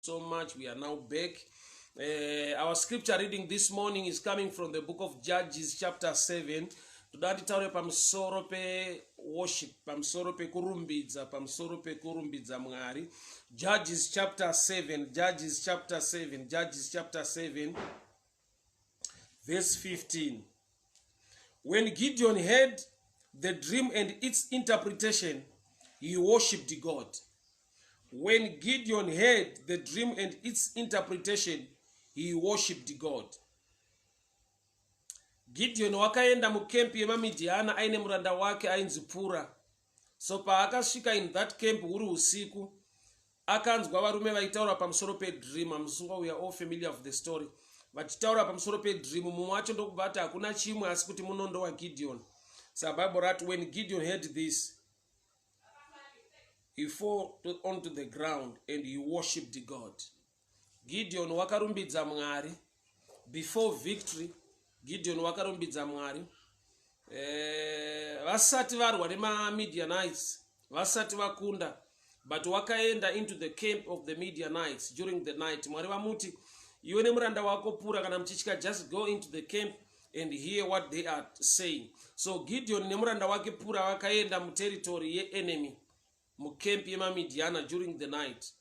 So much. We are now back. Our scripture reading this morning is coming from the book of Judges, chapter 7. Toda titaure pamusoro peworship, pamusoro pekurumbidza, pamusoro pekurumbidza Mwari. Judges chapter 7, Judges chapter 7, Judges chapter 7, verse 15. When Gideon heard the dream and its interpretation, he worshipped God. When Gideon heard the dream and its interpretation, he worshipped God. Gideon wakaenda mucamp yemaMidhiana aine muranda wake ainzi Pura. So paakasvika in that camp huri usiku, akanzwa varume vaitaura pamusoro pedream. Amusunga, we are all familiar of the story. Vachitaura pamusoro pedream, mumwe wacho ndokubva ati hakuna chimwe asi kuti munondo waGideon. Saka Bible rati, when Gideon heard this, he fall onto the ground and he worshipped God. Gideon wakarumbidza Mwari before victory. Gideon wakarumbidza Mwari vasati varwa nemaMidianites, vasati vakunda, but wakaenda into the camp of the Midianites during the night. Mwari vamuti, "Iwe nemuranda wako Pura, kana muchitya, just go into the camp and hear what they are saying." So Gideon nemuranda wake Pura vakaenda muterritory yeenemy, mucamp yemaMidiana during the night,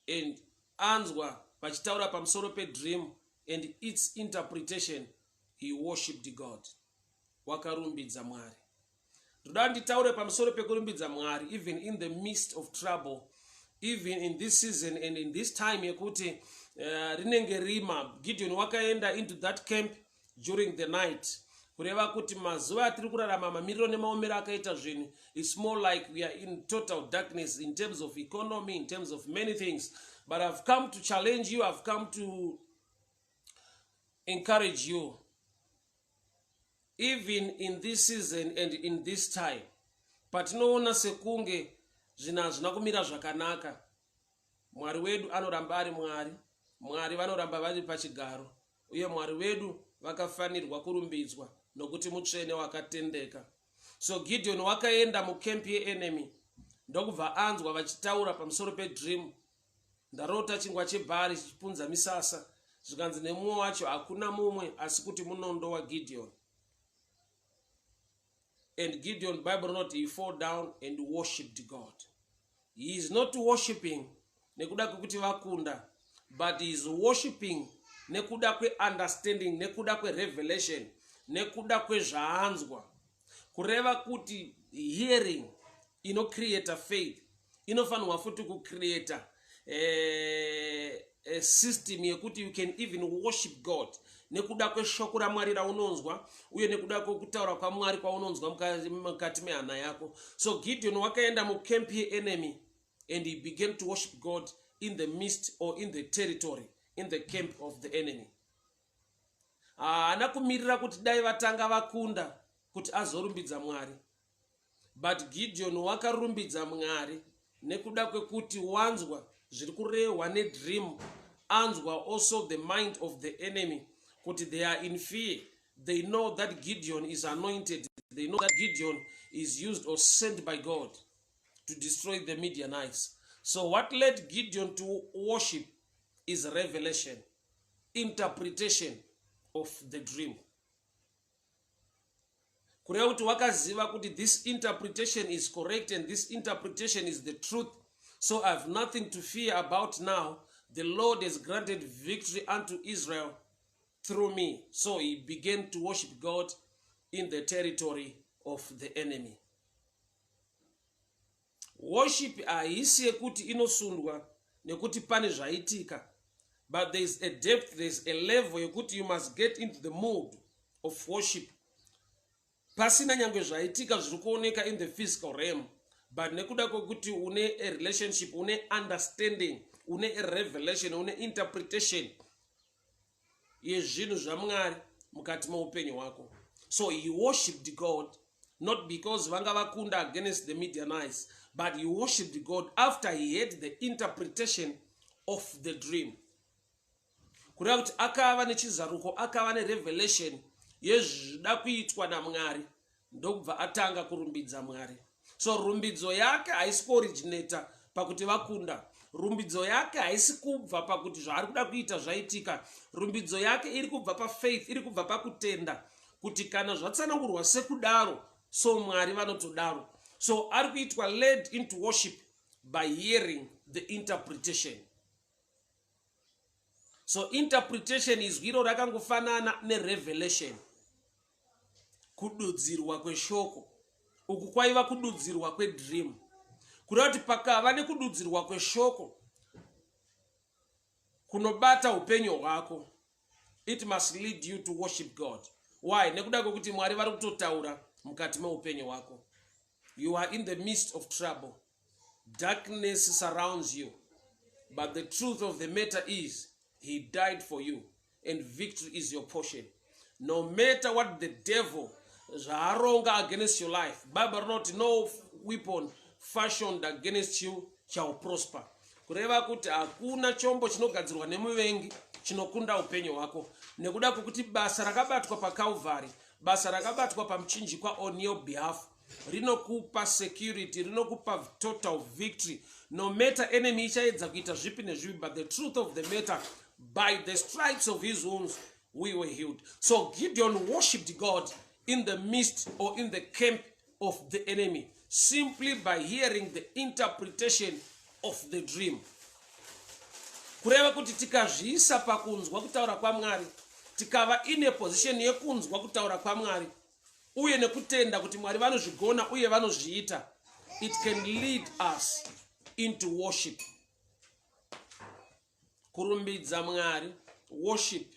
and anzwa vachitaura pamusoro pedream and its interpretation, he worshipped God. Wakarumbidza Mwari. Ndoda nditaure pamusoro pekurumbidza Mwari even in the midst of trouble, even in this season and in this time yekuti rinenge rima. Gideon wakaenda into that camp during the night, kureva kuti mazuva atiri kurarama, mamiriro nemaomero akaita zvinhu, it's more like we are in total darkness in terms of economy, in terms of many things. But I've come to challenge you, I've come to encourage you, even in this season and in this time patinoona sekunge zvinhu hazvina kumira zvakanaka, Mwari wedu anoramba ari Mwari. Mwari vanoramba vari pachigaro, uye Mwari wedu vakafanirwa kurumbidzwa nokuti mutsvene, wakatendeka. So Gideon wakaenda mucamp yeenemy, ndokubva anzwa vachitaura pamusoro pedream. "Ndarota chingwa chebhari chichipunza misasa." Zvikanzi nemumwe wacho, "Hakuna mumwe asi kuti munondo waGideon." And Gideon, Bible not, he fall down and worshipped God. He is not worshipping nekuda kwekuti vakunda, but he is worshipping nekuda kweunderstanding, nekuda kwerevelation, nekuda kwezvaanzwa. Kureva kuti hearing inocreata faith, inofanirwa futi kucreata a system yekuti you can even worship God nekuda kweshoko raMwari raunonzwa, uye nekuda kwekutaura kwaMwari kwaunonzwa mukati mehana yako. So Gideon wakaenda mucamp yeenemy and he began to worship God in the midst or in the territory, in the camp of the enemy. Haana kumirira kuti dai vatanga vakunda kuti azorumbidza Mwari, but Gideon wakarumbidza Mwari nekuda kwekuti wanzwa zviri kurehwa nedream, anzwa also the mind of the enemy kuti they are in fear. They know that Gideon is anointed. They know that Gideon is used or sent by God to destroy the Midianites. So what led Gideon to worship is revelation, interpretation of the dream. Kureva kuti wakaziva kuti this interpretation is correct and this interpretation is the truth, so I have nothing to fear about now. The Lord has granted victory unto Israel through me. So he began to worship God in the territory of the enemy. Worship haisi yekuti inosundwa nekuti pane zvaitika, but there is a depth, there is a level yekuti you must get into the mood of worship pasina nyange zvaitika zviri kuoneka in the physical realm, but nekuda kwekuti une a relationship, une understanding, une a revelation, une interpretation yezvinhu zvaMwari mukati meupenyu hwako. So he worshipped God not because vanga vakunda against the Midianites, but he worshipped God after he had the interpretation of the dream. Kureva kuti akava nechizaruko, akava nerevelation yezvida kuitwa naMwari, ndokubva atanga kurumbidza Mwari. So rumbidzo yake haisi kuoriginata pakuti vakunda. Rumbidzo yake haisi kubva pakuti zvaari kuda kuita zvaitika. Rumbidzo yake iri kubva pafaith, iri kubva pakutenda kuti kana zvatsanangurwa sekudaro, so Mwari vanotodaro. So ari kuitwa led into worship by hearing the interpretation. So interpretation, izwi iro rakangofanana nerevelation, kududzirwa kweshoko. Uku kwaiva kududzirwa kwedream, kureva kuti pakava nekududzirwa kweshoko kunobata upenyu hwako, it must lead you to worship God. Why? Nekuda kwekuti Mwari vari kutotaura mukati meupenyu hwako. You are in the midst of trouble, darkness surrounds you, but the truth of the matter is he died for you and victory is your portion, no matter what the devil zvaaronga against your life. Bible rinoti, "No weapon fashioned against you shall prosper," kureva kuti hakuna chombo chinogadzirwa nemuvengi chinokunda upenyu hwako, nekuda kwekuti basa rakabatwa paCalvary, basa rakabatwa pamuchinjikwa on your behalf rinokupa security, rinokupa total victory, no matter enemy ichaedza kuita zvipi nezvipi. But the truth of the matter, by the stripes of his wounds we were healed. So Gideon worshipped God in the midst or in the camp of the enemy simply by hearing the interpretation of the dream. Kureva kuti tikazviisa pakunzwa kutaura kwaMwari, tikava ine position yekunzwa kutaura kwaMwari uye nekutenda kuti Mwari vanozvigona uye vanozviita, it can lead us into worship, kurumbidza Mwari, worship.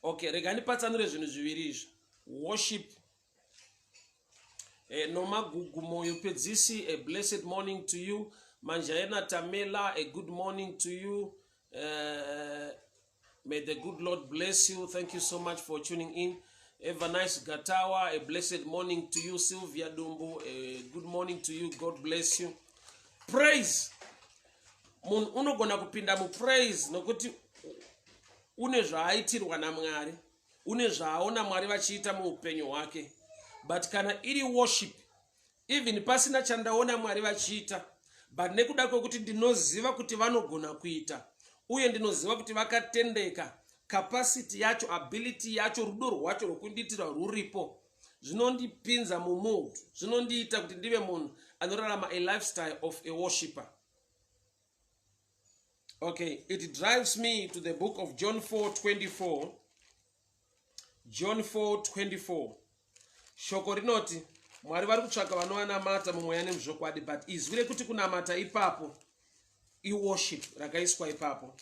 Okay, rega ndipatsanure zvinhu zviviri izvi. Worship, Nomagugu Moyo Pedzisi, a blessed morning to you. Manjaena Tamela, a good morning to you. May the good Lord bless you. Thank you so much for tuning in. Ever Nice Gatawa, a blessed morning to you. Sylvia Dumbu, a good morning to you. God bless you. Praise, munhu unogona kupinda mupraise nokuti une zvaaitirwa naMwari, une zvaaona Mwari vachiita muupenyu hwake. But kana iri worship, even pasina chandaona Mwari vachiita, but nekuda kwekuti ndinoziva kuti vanogona kuita uye ndinoziva kuti vakatendeka, capacity yacho, ability yacho, rudo rwacho rwokundiitira ruripo, zvinondipinza mumood, zvinondiita kuti ndive munhu anorarama a lifestyle of a worshipper. Okay, it drives me to the book of John 4:24. John 4:24, shoko rinoti Mwari vari kutsvaka vanovanamata mumweya nemuzvokwadi. But izwi rekuti kunamata ipapo iworship rakaiswa ipapo,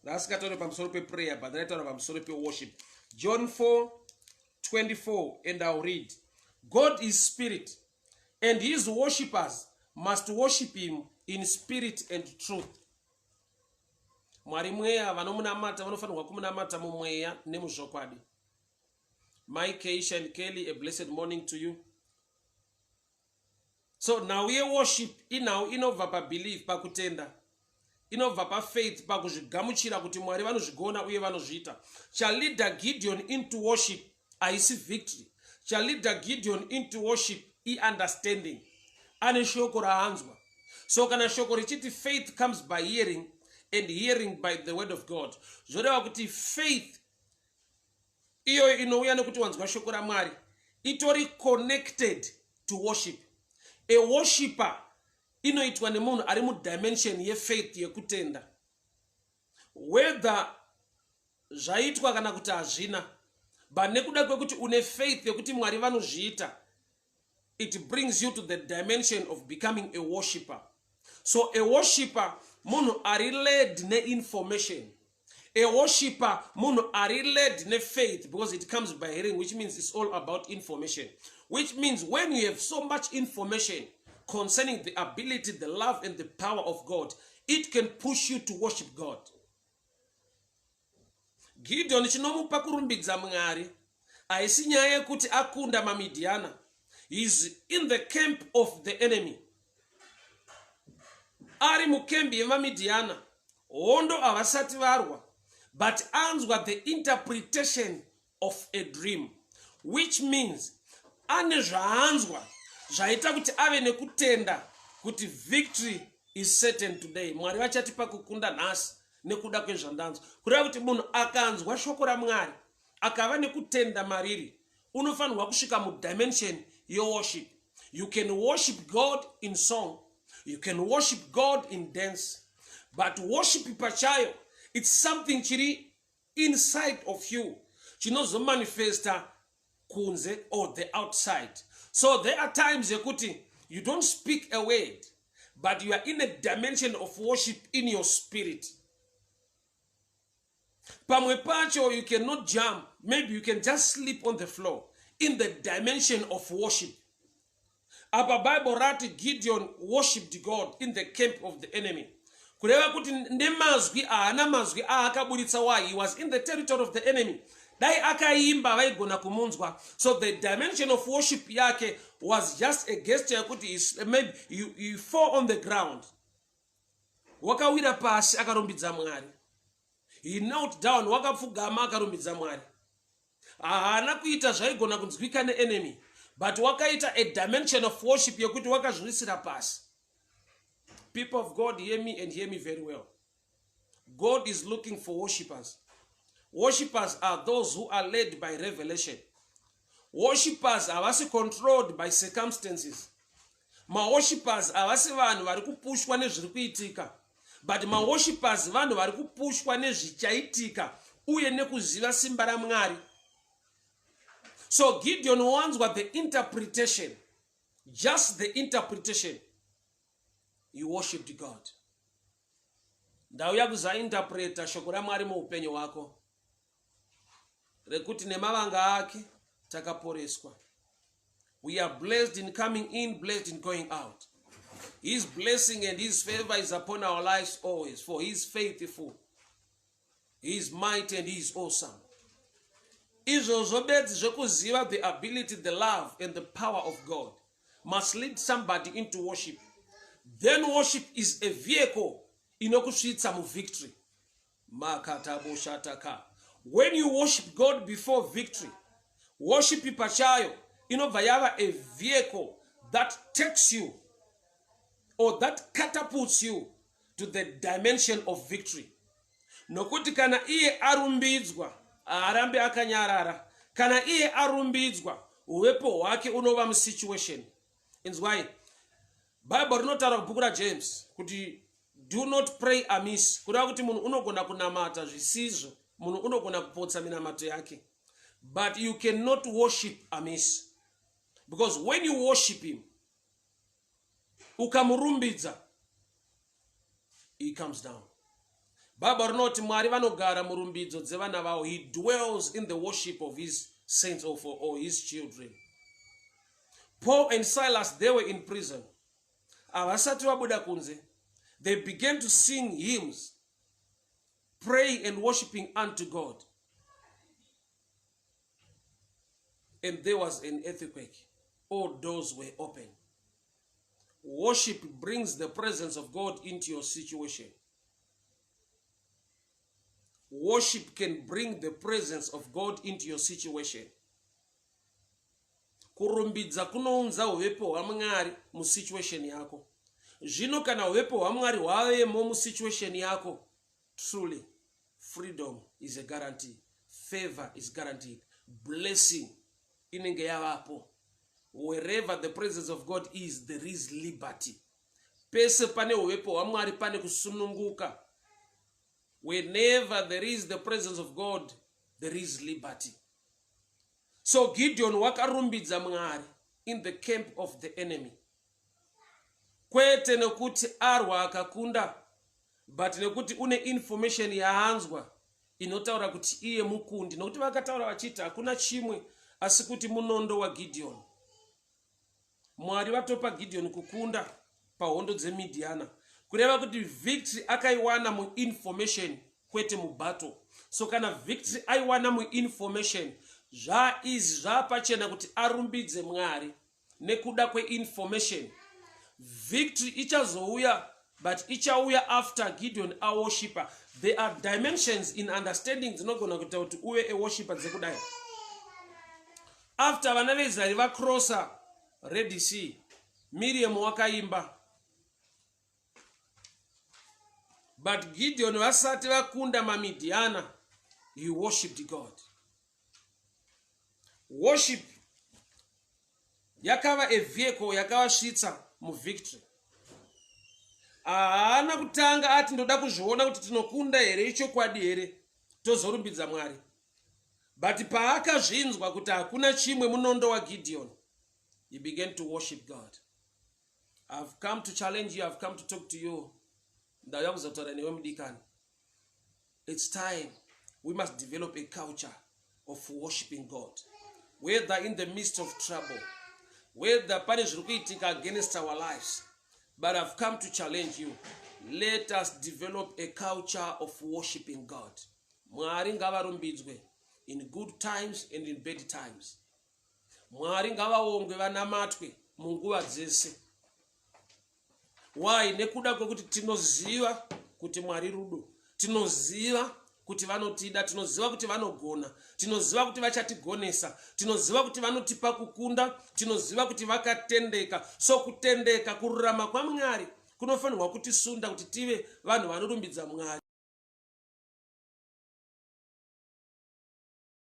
raasingatauri pamusoro peprayer, but raitaura pamusoro peworship. John 4:24, and I'll read: "God is spirit, and his worshippers must worship him in spirit and truth." Mwari mweya, vanomunamata vanofanirwa kumunamata mumweya nemuzvokwadi. Mike, Keisha and Kelly, a blessed morning to you. So nhau yeworship inhau inobva pabelief, pakutenda, inobva pafaith, pakuzvigamuchira kuti Mwari vanozvigona uye vanozviita. Chaleada Gideon into worship haisi victory. Chaleada Gideon into worship iunderstanding, ane shoko raanzwa. So kana shoko richiti faith comes by hearing and hearing by the word of God, zvoreva kuti faith iyoyo inouya nekuti wanzwa shoko raMwari itori connected to worship. A worshipper inoitwa nemunhu ari mudimension yefaith, yekutenda, whether zvaitwa kana kuti hazvina, but nekuda kwekuti une faith yekuti Mwari vanozviita, it brings you to the dimension of becoming a worshipper. So a worshipper munhu ari led neinformation. A worshipper munhu ari led nefaith, because it comes by hearing, which means it's all about information, which means when you have so much information concerning the ability, the love and the power of God, it can push you to worship God. Gideon chinomupa kurumbidza Mwari haisi nyaya yekuti akunda maMidhiana. Is in the camp of the enemy, ari mukembi yemaMidhiana, hondo havasati varwa, but anzwa the interpretation of a dream, which means ane zvaanzwa zvaita kuti ave nekutenda kuti victory is certain today. Mwari vachatipa kukunda nhasi nekuda kwezvandanzwa. Kureva kuti munhu akanzwa shoko raMwari akava nekutenda mariri, unofanirwa kusvika mudimension yeworship. You can worship God in song, you can worship God in dance, but worship pachayo, it's something chiri inside of you chinozomanifesta kunze or the outside. So there are times yekuti you don't speak a word, but you are in a dimension of worship in your spirit. Pamwe pacho you cannot jump, maybe you can just sleep on the floor in the dimension of worship. Apa Bible rati Gideon worshipped God in the camp of the enemy, kureva kuti nemazwi haana mazwi aakaburitsa. Why? He was in the territory of the enemy. Dai akaimba, vaigona kumunzwa. So the dimension of worship yake was just a gesture yekuti maybe you fall on the ground, wakawira pasi akarumbidza Mwari. He knelt down, wakapfugama akarumbidza Mwari. Haana kuita zvaigona kunzwika neenemy, but wakaita a dimension of worship yekuti wakazviwisira pasi. People of God, hear me and hear me very well. God is looking for worshippers. Worshippers are those who are led by revelation. Worshippers havasi controlled by circumstances. Maworshippers havasi vanhu vari kupushwa nezviri kuitika, but maworshippers vanhu vari kupushwa nezvichaitika uye nekuziva simba raMwari. So Gideon wanzwa the interpretation, just the interpretation, he worshipped God. Ndauya kuzointerpreta shoko raMwari muupenyu hwako rekuti nemavanga ake takaporeswa. We are blessed in coming in, blessed in going out. His blessing and his favor is upon our lives always, for he is faithful, he is mighty and he is awesome. Izvozvo bedzi zvekuziva the ability, the love and the power of God must lead somebody into worship. Then worship is a vehicle inokusvitsa muvictory. Makataboshataka. When you worship God before victory, worship pachayo inobva yava a vehicle that takes you or that catapults you to the dimension of victory, nokuti kana iye arumbidzwa, haarambi akanyarara. Kana iye arumbidzwa, uvepo hwake unova musituation. Inzwai, Bhaibheri rinotaura kubhuku raJames kuti do not pray amiss, kureva kuti munhu unogona kunamata zvisizvo, munhu unogona kupotsa minamato yake, but you cannot worship amiss, because when you worship him, ukamurumbidza, he comes down. Bhaibheri rinoti Mwari vanogara murumbidzo dzevana vavo. He dwells in the worship of his saints or his children. Paul and Silas, they were in prison, havasati vabuda kunze. They began to sing hymns, praying and worshiping unto God, and there was an earthquake. All doors were open. Worship brings the presence of God into your situation. Worship can bring the presence of God into your situation. Kurumbidza kunounza uvepo hwaMwari musituation yako. Zvino kana uvepo hwaMwari hwavemo musituation yako, truly freedom is a guarantee, favor is guaranteed, blessing inenge yavapo. Wherever the presence of God is, there is liberty. Pese pane uvepo hwaMwari pane kusununguka. Whenever there is the presence of God, there is liberty. So Gideon wakarumbidza Mwari in the camp of the enemy, kwete nekuti arwa akakunda, but nekuti une information yaanzwa inotaura kuti iye mukundi, nokuti vakataura vachiti hakuna chimwe asi kuti munondo waGideon. Mwari vatopa Gideon kukunda pahondo dzeMidhiana, kureva kuti victory akaiwana muinformation, kwete mubattle. So kana victory aiwana muinformation, zvaizi zvapachena kuti arumbidze Mwari nekuda kweinformation. Victory ichazouya, but ichauya after Gideon aworshipa. There are dimensions in understanding dzinogona kuita kuti uve aworshipa, dzekudai: after vana veIsraeri vacrossa Red Sea, Miriam wakaimba. But Gideon vasati vakunda maMidhiana, he worshipped God. Worship yakava a vehicle yakavasvitsa muvictory. Haana kutanga ati, "Ndoda kuzviona kuti tinokunda here, ichokwadi here, tozorumbidza Mwari." But paakazvinzwa kuti hakuna chimwe munondo waGideon, he began to worship God. I've come to challenge you, I've come to talk to you. Ndauya kuzotaura newe, mudikani. It's time we must develop a culture of worshiping God, whether in the midst of trouble, whether pane zviri kuitika against our lives. But I've come to challenge you: let us develop a culture of worshiping God. Mwari ngavarumbidzwe in good times and in bad times. Mwari ngavaongwe, vanamatwe munguva dzese. Why? Nekuda kwekuti tinoziva kuti Mwari rudo, tinoziva kuti vanotida, tinoziva kuti vanogona, tinoziva kuti vachatigonesa, tinoziva kuti vanotipa kukunda, tinoziva kuti vakatendeka. So kutendeka, kururama kwaMwari kunofanirwa kutisunda kuti tive vanhu vanorumbidza Mwari.